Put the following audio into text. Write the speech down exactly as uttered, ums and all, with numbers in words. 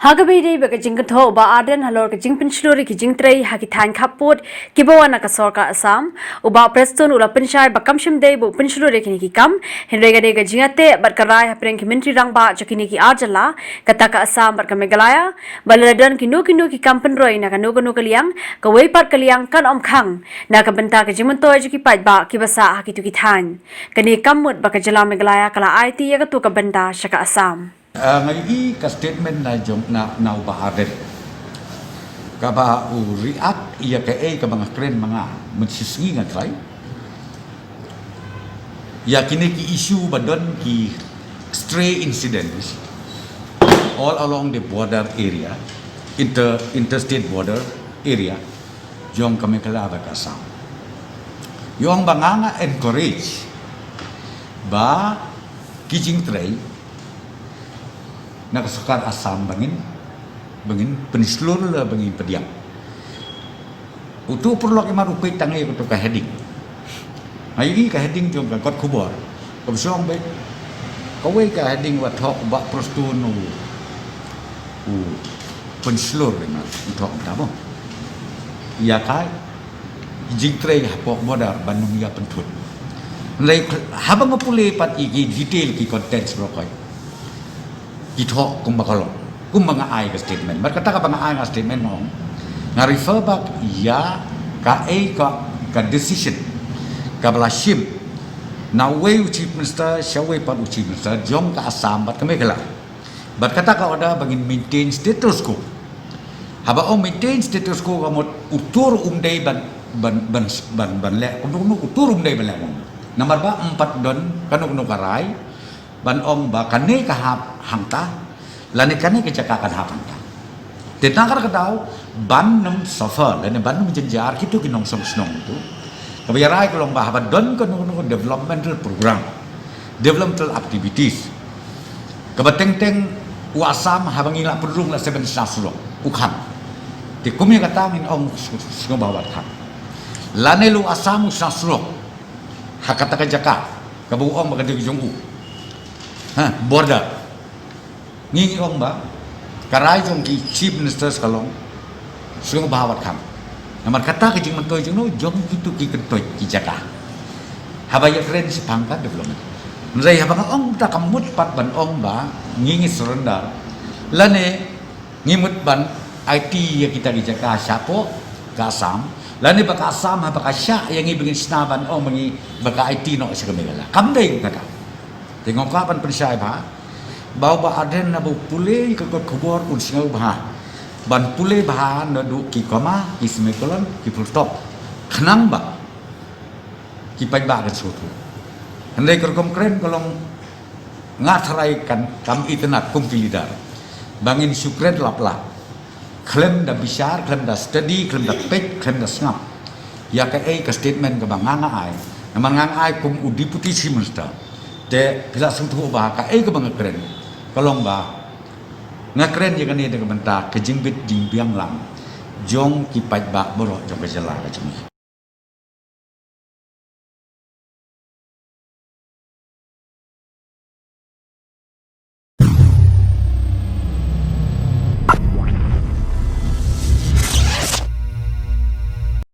Ha kaba ïadei bad ka jingkynthoh u Bah Ardent halor ka jingpynshlur ïa ki jingtrei ha ki thaiñ khappud kiba wan na ka sorkar Assam, u Bah Prestone u la pynshai ba kam shym dei ba u pynshlur ïa kine ki kam, hynrei ka dei ka jingïateh bad ka rai hapdeng ki myntri rangbah jong kine ki ar jylla, kata ka Assam bad ka Meghalaya, ba lada don kino kino ki kam pynroi na kano kano ka liang, kawei pat ka liang kan ym khang na ka bynta ka jingmyntoi jong ki paidbah kiba sah ha kito ki thaiñ. Kane kam mut ba ka jylla Meghalaya ka la aiti ïa kato ka bynta sha ka Assam. Ah, nga ïohi ka statement na jong na, na u Bah Ardent, kaba u react ïa kaei kaba nga kren ma nga mynshisngi nga trai ïa kine ki issue ba don ki stray incidents all along the border area, inter interstate border area jong ka Meghalaya bad ka Assam. Ïa ong ba nga nga encourage ba ki jingtrei na ka sorkar Assam ba ngin, ba ngin pynshlur la ba ngin pdiang. Utu u paralok imat u peit tang ïa kato ka heading. Nga ïohi ka heading jong ka kot khubor kaba shong beit. Kawei ka heading wat thoh u Bah Prestone u, u pynshlur imat u thoh kumta mo. Ïa ka jingtrei hapoh border ban ym ïa pynthut. Hynrei haba nga pule pat ïa ki detail ki contents baroh khoit, ki thoh kumba ka long, kumba nga ai ka statement. Bad kata kaba nga ai nga statement nga ong, nga refer back ïa kaei ka, ka decision kaba la shim na uwei u Chief Minister sha uwei pat u Chief Minister jong ka Assam bad ka Meghalaya. Bad kata ka order ba ngin maintain status quo. Haba ong maintain status quo ka mut utu ruh um dei ban, ban, ban, ban, ban leh kumno kumno, utu ruh um dei ban leh kumno. Namar ba ym pat don kano kano ka rai ban ong ba kane ka hap hangta lane kane ka jaka kan hap hangta. Te na kata ka daw ban ym suffer lane ban ym jynjar kito ki nongshong shnong tu. Kaba ïa rai ka long ba haba don kano kano developmental program, developmental activities, kaba teng teng u Assam haba ngi la pynrung la seh ban shna surok u khang. Te kum ïa kata ngin ong sngewbha wat khang. Lane la u Assam u shna surok ha kata ka jaka kaba u ong ba ka dei ka jong u. Ha, border. Ngi ngi ong ba ka rai jong ki Chief Ministers ka long sngewbha wat khang. Namar kata ka jingmyntoi jong no jong kito ki kyntoit ki jaka. Haba ïa kren shaphang ka development. Hynrei haba nga ong ta ka mut pat ban ong ba ngi ngi surrender lane ngi mut ban aiti ïa kita ki jaka shapoh ka Assam lane ba ka Assam haba ka shah ïa ngi ba ngin shna ban ong ba ngi ba ka aiti noh sha ka Meghalaya. Kam dei kata. Te nga kwah ban pynshai ba ba u Bah Ardent naba u pule ïa ka kot khubor un sngewbha ban pule bha naduh ki comma, ki semicolon, ki full stop, khnang ba ki paidbah kan sngewthuh. Hynrei ka rukom kren ka long nga tharai kan kam itynnad kum ki leader ba ngin shu kren lap lap khlem da bishar, khlem da study, khlem da peit, khlem da sngap ïa kaei ka statement kaba nga nga ai. Namar nga nga ai kum u Deputy Chief Minister. Te phi la sngewthuh ba kaei kaba nga kren ka long ba nga kren ïa kane da ka bynta ka jingbit jingbiang lang jong ki paidbah baroh jong ka jylla ka jong ngi.